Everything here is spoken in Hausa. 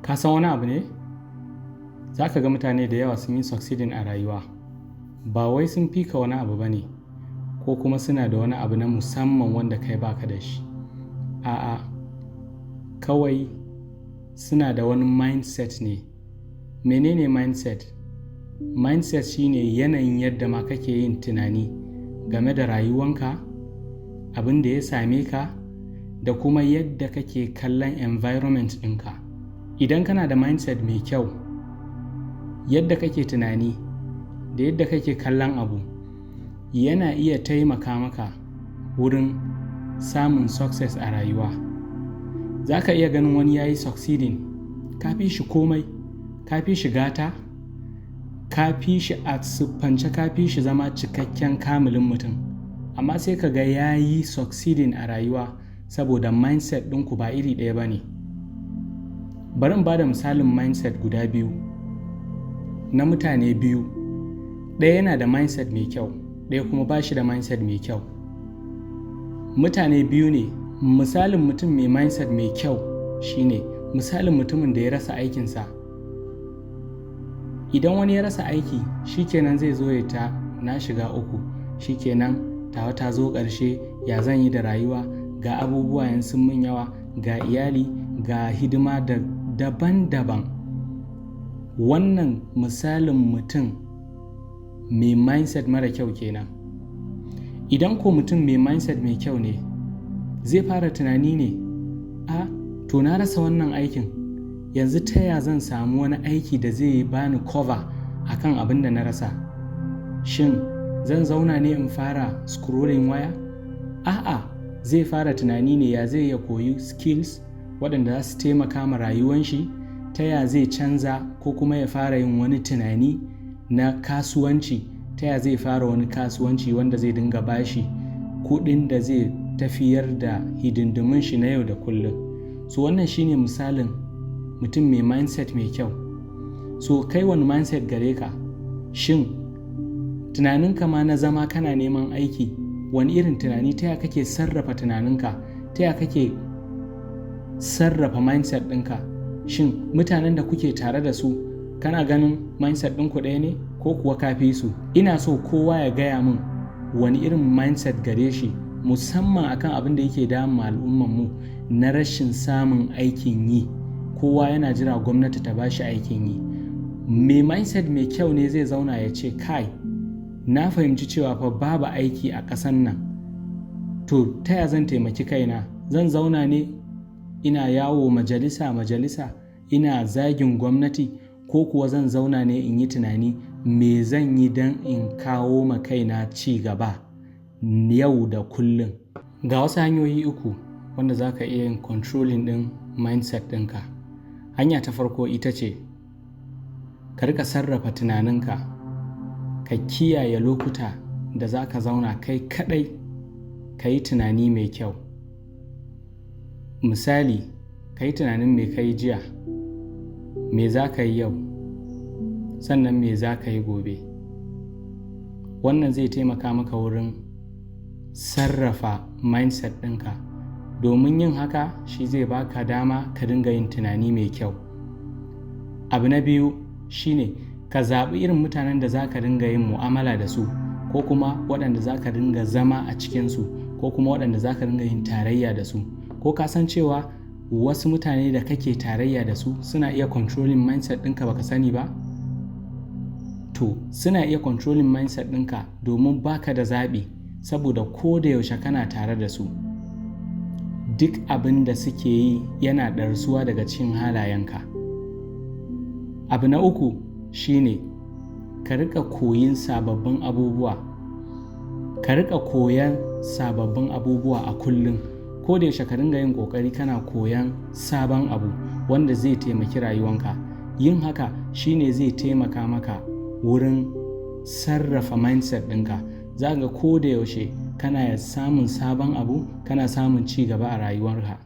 Ka san wani abu ne? Za ka ga mutane da yawa sun yi succeeding a rayuwa. Ba wai sun fi ka wani abu ba ne, ko kuma suna da wani abu na musamman wanda kai ba ka da shi. A'a, kawai suna da wani mindset ne. Menene mindset? Mindset shine yanayin yadda ma kake yin tunani game da rayuwanka, abin da ya same ka, da kuma yadda kake kallon environment ɗinka. Idan kana da mindset mai kyau, yadda kake tunani da yadda kake kallon abu yana iya taimaka maka wurin samun success a rayuwa. Za ka iya ganin wani ya yi succeeding, ka fi shi komai, ka fi shi gata, ka fi shi a siffance, ka fi shi zama cikakken kamilin mutum. Amma sai ka ga ya yi succeeding a rayuwa saboda mindset ɗinku ba iri ɗaya ba ne. Bari in ba da misalin mindset guda biyu na mutane biyu. Ɗaya yana da mindset mai kyau, ɗaya kuma ba shi da mindset mai kyau. Mutane biyu ne. Misalin mutum mai mindset mai kyau shine misalin mutumin da ya rasa aikinsa. Idan wani ya rasa aiki, shi kenan zai zo ya ta na shiga uku, shi kenan tawa ta zo ƙarshe, ya zan yi da rayuwa, ga abubuwa yanzu sun mun yawa, ga iyali, ga hidima da daban-daban. Wannan misalin mutum mai mindset mara kyau kenan. Idan ko mutum mai mindset mai kyau ne, zai fara tunani ne, "A, to na rasa wannan aikin, yanzu ta ya zan samu wani aiki da zai bani cover akan abin da na rasa? Shin zan zauna ne in fara scrolling waya?" A'a, zai fara tunani ne ya zai ya koyi skills waɗanda za su taimaka ma rayuwan shi, ta ya zai canza ko kuma ya fara yin wani tunani na kasuwanci, ta ya zai fara wani kasuwanci wanda zai dinga bashi kuɗin da zai tafiyar da hidindimun shi na yau da kullum. So wannan shine misalin mutum mai mindset mai kyau. So kai, wani mindset gare ka? Shin tunaninka ma na zama kana neman aiki, wani irin tunani, ta ya kake sarrafa tunaninka, ta ya kake sarrafa mindset ɗinka? Shin mutanen da kuke tare da su, kana ganin mindset ɗinku ɗaya ne ko kuwa ka fi su? Ina so kowa ya gaya min wani irin mindset gare shi, musamman akan abin da yake damun al'ummanmu na rashin samun aikin yi. Kowa yana jira gwamnati ta bashi aikin yi. Mai mindset mai kyau ne zai zauna ya ce, "Kai, na fahimci cewa fa babu aiki a ƙasan nan. To, ta ya zan taimaki kaina? Zan zauna ne ina yawo majalisa majalisa ina zagin gwamnati, ko kuwa zan zauna ne in yi tunani me zan yi don in kawo ma kaina ci gaba yau da kullum?" Ga wasu hanyoyi uku wanda za ka iya yin controlling ɗin mindset ɗinka. Hanya ta farko ita ce ka rika sarrafa tunaninka, ka kiyaye lokuta da za ka zauna kai kaɗai ka yi tunani mai kyau. Misali, ka yi tunanin me ka yi jiya, me za ka yi yau, sannan me za ka yi gobe. Wannan zai taimaka maka wurin sarrafa mindset ɗinka. Domin yin haka shi zai baka dama ka dinga yin tunani mai kyau. Abu na biyu shine ka zaɓi irin mutanen da za ka dinga yin mu'amala da su, ko kuma waɗanda za ka dinga zama a cikinsu, ko kuma waɗanda za ka dinga yin tarayya da su. Ko ka san cewa wasu mutane da kake tarayya da su suna iya controlling mindset ɗinka baka sani ba? To, suna iya controlling mindset ɗinka domin baka da zaɓi, saboda ko da yaushe kana tare da su. Duk abin da suke yi yana ɗarsuwa daga cikin halayenka. Abu na uku shine ka riƙa koyin sababbin abubuwa. Ka riƙa koyan sababbin abubuwa a kullum. Ko da yaushe ka dinga yin ƙoƙari kana koyan sabon abu wanda zai taimaki rayuwanka. Yin haka shine zai taimaka maka wurin sarrafa mindset ɗinka. Za ka ga ko da yaushe kana samun sabon abu, kana samun ci gaba a rayuwarka.